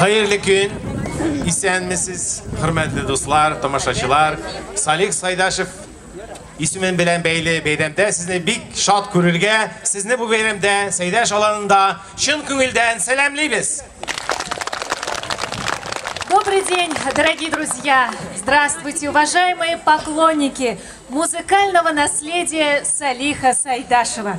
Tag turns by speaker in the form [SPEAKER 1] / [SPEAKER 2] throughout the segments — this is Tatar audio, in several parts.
[SPEAKER 1] Хәерле көн. Исәнмесез, хөрмәтле дуслар, тамашачылар. Салих Сайдашев исемен белән бәйле бәйрәмдә сезне бик шат күрергә, сезне бу бәйрәмдә Сәйдәш аланында чын күңелдән сәламлибез.
[SPEAKER 2] Добрый день, дорогие друзья! Здравствуйте, уважаемые поклонники музыкального наследия Салиха Сайдашева.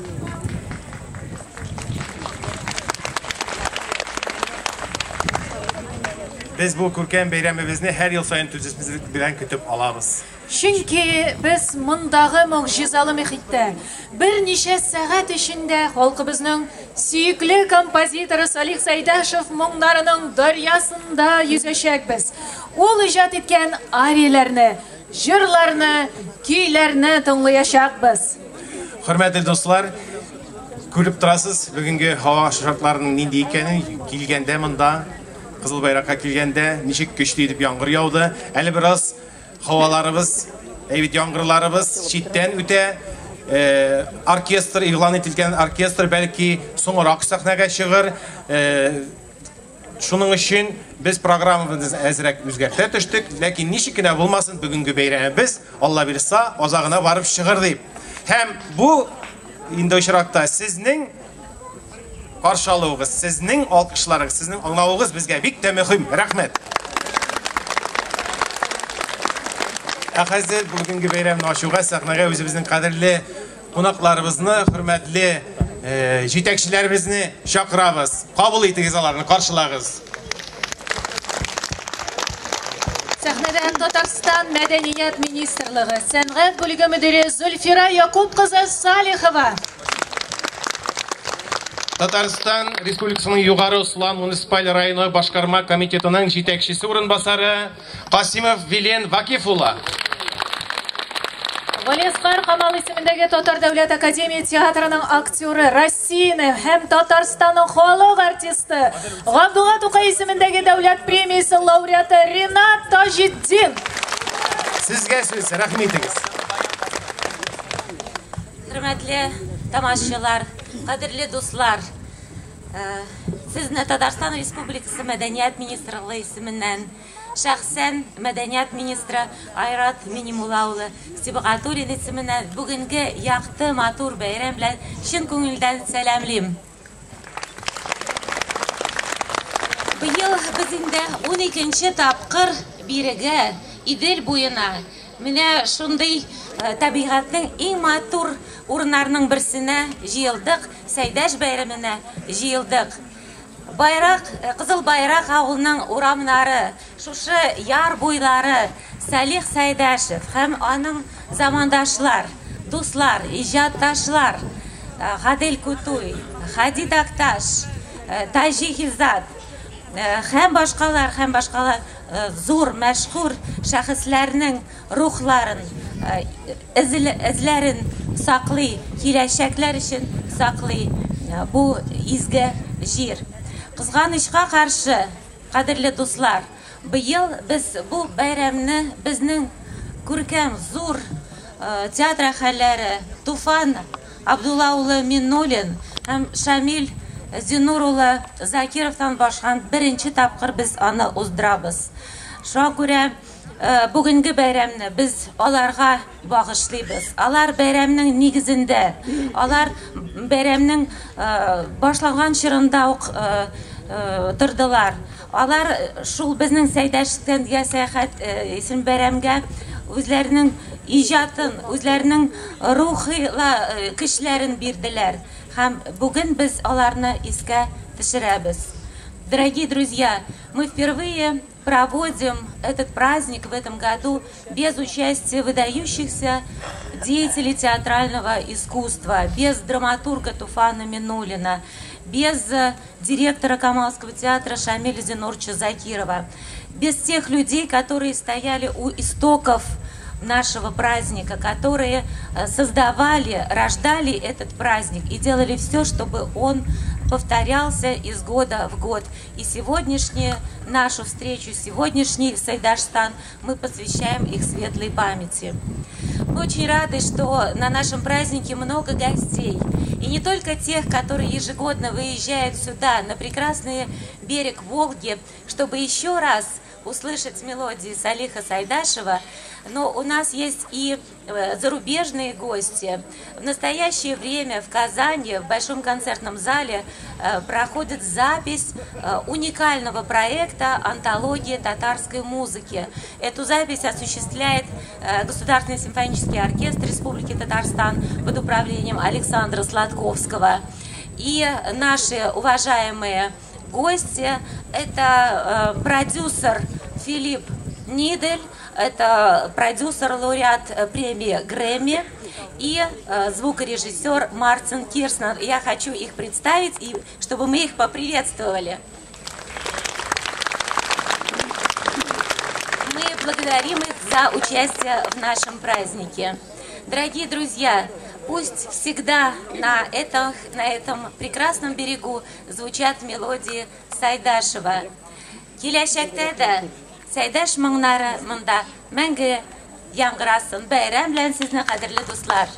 [SPEAKER 1] Без бу күркәм бәйрәмебезне һәр ел саен түземсезлек белән көтеп алабыз.
[SPEAKER 2] Чөнки без мондагы могҗизалы мөхиттә берничә сәгать эчендә халкыбызның сөекле композиторы Салих Сайдашев моңнарының дәрьясында йөзәчәкбез. Ул иҗат иткән арияләрне, җырларны, көйләрне тыңлаячакбыз.
[SPEAKER 1] Хөрмәтле дуслар, күреп торасыз, бүгенге һава шартларының нинди икәнен килгәндә монда Кызыл байракка килгәндә ничек көчле итеп яңгыр яуды. Әле бераз һаваларыбыз, әйбәт яңгырларыбыз читтән үтә. Оркестр, игълан ителгән оркестр бәлки соңрак сәхнәгә чыгыр. Шуның өчен без программабызны әзрәк үзгәртә төштек, ләкин ничек кенә булмасын, бүгенге бәйрәмебез Алла бирса, азагына барып чыгыр дип. Һәм бу инде очракта сезнең каршы алуыгыз, сезнең алкышларыгыз, сезнең аңлавыгыз безгә бик тә мөһим. Рәхмәт. Ә хәзер бүгенге бәйрәмне ачуга сәхнәгә үзебезнең кадерле кунакларыбызны, хөрмәтле җитәкчеләребезне чакырабыз. Кабул итегез аларны, каршылагыз.
[SPEAKER 2] Сәхнәдән Татарстан Мәдәният министрлыгы сәнгать бүлеге мөдире Зульфира Якуб кызы Салихова.
[SPEAKER 1] Татарстан Республикасының Югары Ослан муниципаль районы башкарма комитетының җитәкчесе урынбасары Касимов Вилен Вакиф улы.
[SPEAKER 2] Галиәсгар Камал исемендәге Татар дәүләт академия театрының актеры, Россиянең һәм Татарстанның халык артисты, Габдулла Тукай исемендәге дәүләт премиясе лауреаты Ринат Таҗетдин.
[SPEAKER 1] Сезгә сүз, рәхим итегез.
[SPEAKER 3] Хөрмәтле тамашачылар, кадерле дуслар, сезне Татарстан Республикасы Мәдәният министрлыгы исеменнән, шәхсән мәдәният министры Айрат Минимулла улы Сибгатуллин исеменнән бүгенге якты матур бәйрәм белән чын күңелдән сәламлим. Быел без инде 12нче тапкыр бирегә, Идел буена, менә шундый табигатьнең иң матур урыннарының берсенә җыелдык, Сәйдәш бәйрәменә җыелдык. Байрак, Кызыл Байрак авылының урамнары, шушы яр буйлары Салих Сайдашев һәм аның замандашлар, дуслар, иҗатташлар Гадел Кутуй, Хади Такташ, Таҗи Хизат һәм башкалар, һәм башкалар зур, мәшһүр шәхесләрнең рухларын, эзләрен саклый, киләчәкләр өчен саклый бу изге җир. Кызганычка каршы, кадерле дуслар, быел без бу бәйрәмне безнең күркәм, зур театр әһелләре Туфан Абдулла улы Миннуллин һәм Шамил Зиннур улы Закировтан башка беренче тапкыр без аны уздырабыз. Шуңа күрә бүгенге бәйрәмне без аларга багышлыйбыз. Алар бәйрәмнең нигезендә, алар бәйрәмнең башланган чорында ук тордылар. Алар шул безнең Сәйдәшкә сәяхәт исем бәйрәмгә үзләренең иҗатын, үзләренең рухи көчләрен бирделәр. Һәм бүген без аларны искә төшерәбез. Дорогие друзья, мы впервые проводим этот праздник в этом году без участия выдающихся деятелей театрального искусства, без драматурга Туфана Миннуллина, без директора Камалского театра Шамиля Зинуровича Закирова, без тех людей, которые стояли у истоков нашего праздника, которые создавали, рождали этот праздник и делали все, чтобы он повторялся из года в год. И сегодняшнюю нашу встречу, сегодняшний Сайдашстан мы посвящаем их светлой памяти. Мы очень рады, что на нашем празднике много гостей. И не только тех, которые ежегодно выезжают сюда, на прекрасный берег Волги, чтобы еще раз услышать мелодии Салиха Сайдашева, но у нас есть и зарубежные гости. В настоящее время в Казани, в Большом концертном зале, проходит запись уникального проекта «Антология татарской музыки». Эту запись осуществляет Государственный симфонический оркестр Республики Татарстан под управлением Александра Сладковского. И наши уважаемые гости – это продюсер Филипп Нидель, это продюсер-лауреат премии Грэмми и звукорежиссер Мартин Кирснер. Я хочу их представить, и чтобы мы их поприветствовали. Мы благодарим их за участие в нашем празднике. Дорогие друзья, пусть всегда на этом прекрасном берегу звучат мелодии Сайдашева. Киләчәктә дә Сайдаш моңнары монда мәңге яңгырасын. Бәйрәм белән сезне, кадерле дуслар!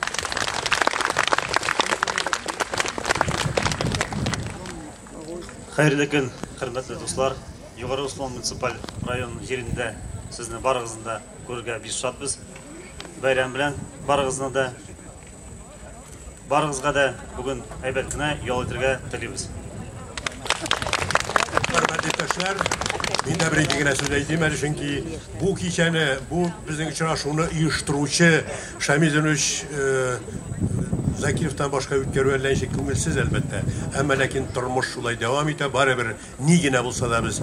[SPEAKER 4] Хәерле көн, хөрмәтле дуслар! Югары Ослан муниципаль район җирендә сезне барыгызны да күрергә бик шатбыз. Бәйрәм белән барыгызны да, барыгызга да бүген әйбәт кенә ял итәргә телибез.
[SPEAKER 5] Хөрмәтле иптәшләр, мин дә бер-ике генә сүз әйтим әле, чөнки бу кичәне, бу безнең очрашуны оештыручы Шамил Зинович Закировтан башка үткәрү әллә ничек күңелсез, әлбәттә. Әмма ләкин тормыш шулай дәвам итә, барыбер ни генә булса да без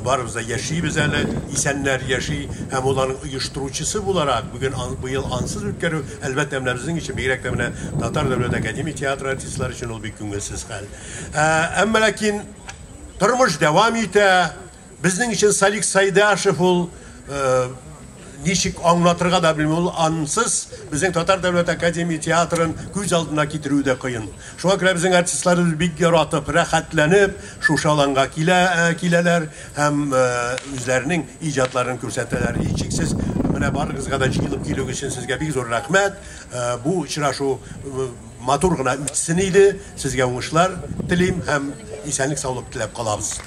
[SPEAKER 5] барыбыз да яшибез әле, исәннәр яши, һәм уларның оештыручысы буларак бүген быел ансыз үткәрү, әлбәттә, менә безнең өчен, бигрәк тә менә Татар дәүләт академия театры артистлары өчен ул бик күңелсез хәл. Әмма ләкин тормыш дәвам итә. Безнең өчен Салих Сайдашев ул ничек аңлатырга да белмим, ул ансыз безнең Татар дәүләт академия театрын күз алдына китерү дә кыен. Шуңа күрә безнең артистларыбыз бик яратып, рәхәтләнеп шушы аланга киләләр һәм үзләренең иҗатларын күрсәтәләр. Һичшиксез менә барыгызга да җыелып килү өчен сезгә бик зур рәхмәт. Бу очрашу матур гына үтсен иде. Сезгә уңышлар телим һәм исәнлек саулык теләп калабыз.